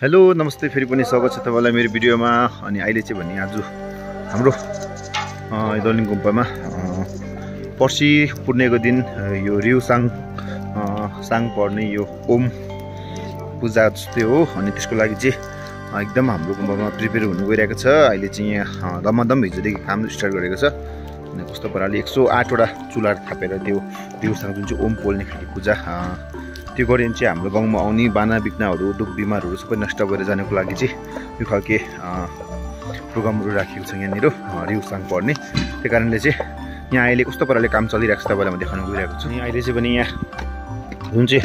Hello नमस्ते फेरि पनि स्वागत छ तपाईलाई मेरो भिडियोमा। अनि अहिले चाहिँ भने आज हाम्रो दलिङ गुम्पामा पर्सि पूर्णेको दिन यो रिउसाङ साङ पर्ने यो ओम पूजा जस्तै हो। अनि त्यसको लागि चाहिँ एकदम हाम्रो गुम्पामा प्रिपेयर हुनु गइरहेको छ। अहिले चाहिँ यहाँ दमदम हिजोदेखि काम स्टार्ट गरेको छ। अनि कस्तो प्रकारले 108 वटा चुला थापेर त्यो रिउसाङ जुन चाहिँ ओम पोल्ने खालको पूजा त्यो गरिन्छ चाहिँ हाम्रो गाउँमा आउने बाना बिक्नाहरू दुख बिमारहरू सबै नष्ट गरेर जानको लागि चाहिँ यो खालके प्रोग्रामहरू राखेको छ यहाँनिर रिउसाङ पर्ने। त्यही कारणले चाहिँ यहाँ अहिले कस्तो प्रकारले काम चलिरहेको छ तपाईँलाई म देखाउन गइरहेको छु। यहाँ अहिले चाहिँ पनि यहाँ जुन चाहिँ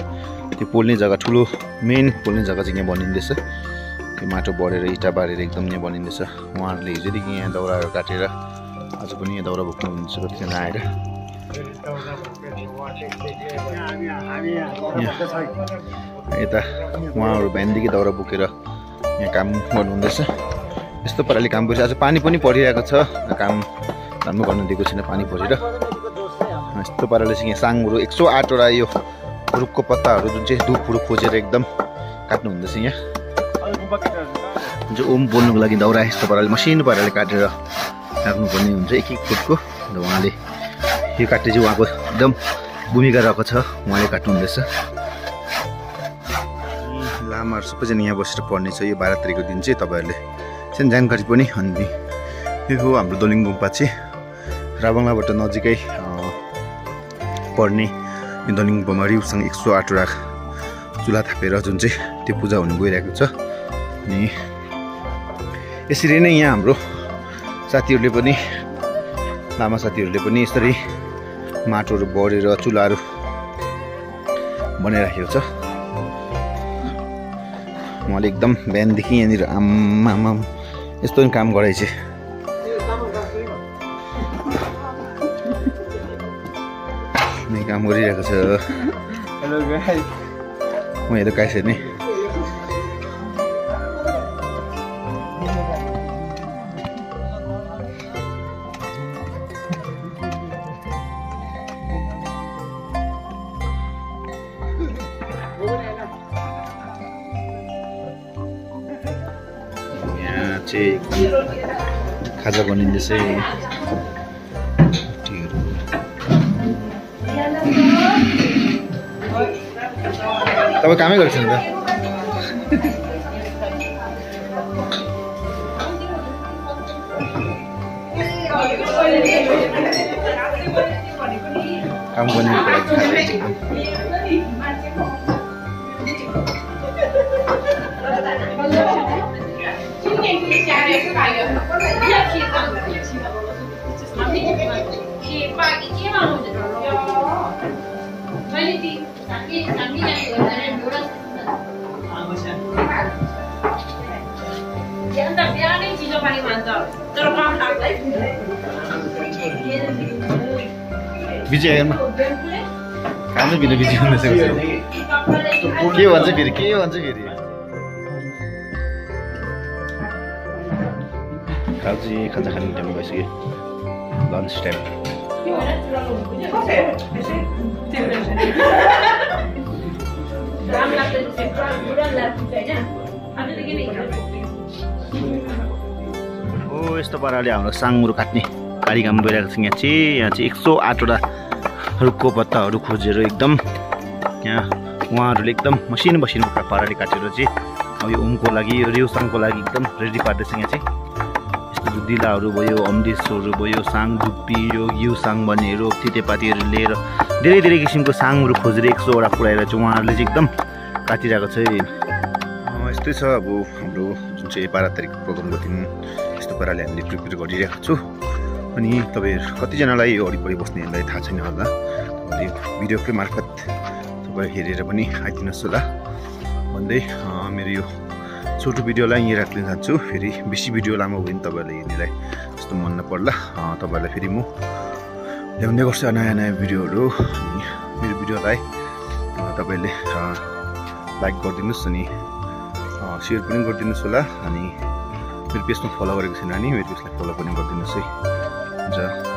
त्यो पोल्ने जग्गा ठुलो मेन पोल्ने जग्गा चाहिँ यहाँ बनिँदैछ। त्यो माटो बढेर इँटा बारेर एकदम यहाँ बनिँदैछ। उहाँहरूले हिजोदेखि यहाँ दाउराहरू काटेर आज पनि यहाँ दाउरा बोक्नु हुनुहुन्छ कतिजना आएर। यता उहाँहरू बिहानदेखि दाउरा बोकेर यहाँ काम गर्नुहुँदैछ। यस्तो पाराले काम गरिरहेको छ। पानी पनि परिरहेको छ, काम राम्रो गर्नु दिएको छैन पानी परेर। यस्तो पाराले चाहिँ यहाँ साङहरू 108 वटा यो रुखको पत्ताहरू जुन चाहिँ धुपहरू खोजेर एकदम काट्नु हुँदैछ। यहाँ जुन चाहिँ ओम बोल्नुको लागि दाउरा यस्तो पाराले मसिनो पाराले काटेर राख्नुपर्ने हुन्छ एक फुटको। र उहाँले यो काट्ने चाहिँ उहाँको एकदम भूमिका रहेको छ, उहाँले काट्नुहुँदैछ। लामाहरू सबैजना यहाँ बसेर पढ्ने छ यो 12 तारिकको दिन चाहिँ तपाईँहरूले चाहिँ जानकारी पनि। अनि यो हो हाम्रो दलिङ गुम्पा चाहिँ राबङलाबाट नजिकै पर्ने यो दलिङ गुम्पामा रिउसाङ 108 वटा चुला थापेर जुन चाहिँ त्यो पूजा हुनु गइरहेको छ। अनि यसरी नै यहाँ हाम्रो साथीहरूले पनि लामा साथीहरूले पनि यसरी माटोहरू बढेर चुलाहरू बनाइराखेको छ। उहाँले एकदम बिहानदेखि यहाँनिर आम्मामा यस्तो पनि काम गराएछ। काम गरिरहेको छ। म हेर्नु काइस नि खाजा बनिँदैछ। तपाईँ कामै गर्छ नि त। काम गर्नेको लागि बिजी हेर्नु खानु बिना बिजी हुँदैछ। के भन्छ फेरि खाजा खाने टाइम भइसक्यो, लन्च टाइम। हो यस्तो पाराले हाम्रो साङहरू काट्ने गाडी काम गइरहेको छ। यहाँ चाहिँ 108 वटा रुखको पत्ताहरू खोजेर एकदम यहाँ उहाँहरूले एकदम मसिनो पाराले काटेर चाहिँ अब यो ओमको लागि यो रिउसाङको लागि एकदम रेडी पार्दैछ। यहाँ चाहिँ यस्तो दिलाहरू भयो, अम्देसहरू भयो, साङ धुप्पी यो घिउसाङ भन्नेहरू तितेपातीहरू लिएर धेरै किसिमको साङहरू खोजेर 100 वटा पुऱ्याएर चाहिँ उहाँहरूले चाहिँ एकदम काटिरहेको छ। यस्तै छ अब हाम्रो जुन चाहिँ 12 तारिकको प्रोग्रामको दिन यस्तो पाराले हामीले प्रिपेयर गरिरहेको छु। अनि तपाईँहरू कतिजनालाई यो वरिपरि बस्नेहरूलाई थाहा छैन होला, भिडियोकै मार्फत तपाईँ हेरेर पनि आइदिनुहोस् होला भन्दै मेरो यो छोटो भिडियोलाई यहीँ राख्न चाहन्छु। फेरि बेसी भिडियो लामो भयो भने तपाईँहरूले हेर्नेलाई जस्तो मन नपर्ला। तपाईँहरूलाई फेरि म ल्याउने गर्छु नयाँ भिडियोहरू। अनि मेरो भिडियोलाई तपाईँले लाइक गरिदिनुहोस् अनि सेयर पनि गरिदिनुहोस् होला। अनि मेरो पेजमा फलो गरेको छैन भने मेरो पेजलाई फलो पनि गरिदिनुहोस् है। हुन्छ।